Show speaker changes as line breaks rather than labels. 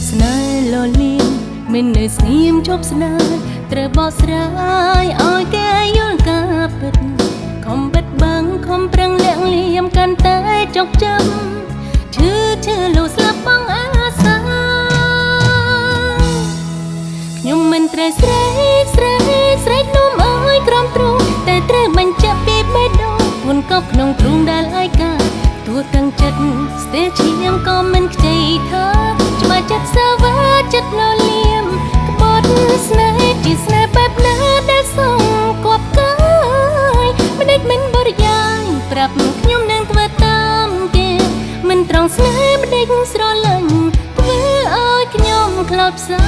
ស្នេហ៍លលៀមមិននៅស្ងៀមជប់ស្នេហ៍ត្រូវបកស្រាយឲ្យគេយល់ការពិតខំបិទបាំងខំប្រឹងលាក់លៀមកាន់តែចុកចាំឈឺឈឺលូស្លាប់បងអាសាខ្ញុំមិនត្រូវស្រែកស្រែកស្រែកនោមអើយក្រំទ្រូងតែត្រូវបញ្ជាក់ពីបេះដូងពួនកប់ក្នុងទ្រូងដែលឯកាទោះទាំងចិត្តស្ទះឈាមក៏មិនខ្ចីថាច្បាស់ចិត្តសាវ៉ាចិត្តលលៀមក្បត់ស្នេហ៍ជាស្នេហ៍បែបណាដែលសងគប់កាយម្ដេចមិនបរិយាយប្រាប់ខ្ញុំនឹងធ្វើតាមគេមិនត្រង់ស្នេហ៍ម្ដេចស្រឡាញ់ធ្វើឲ្យខ្ញុំខ្លោចផ្សា។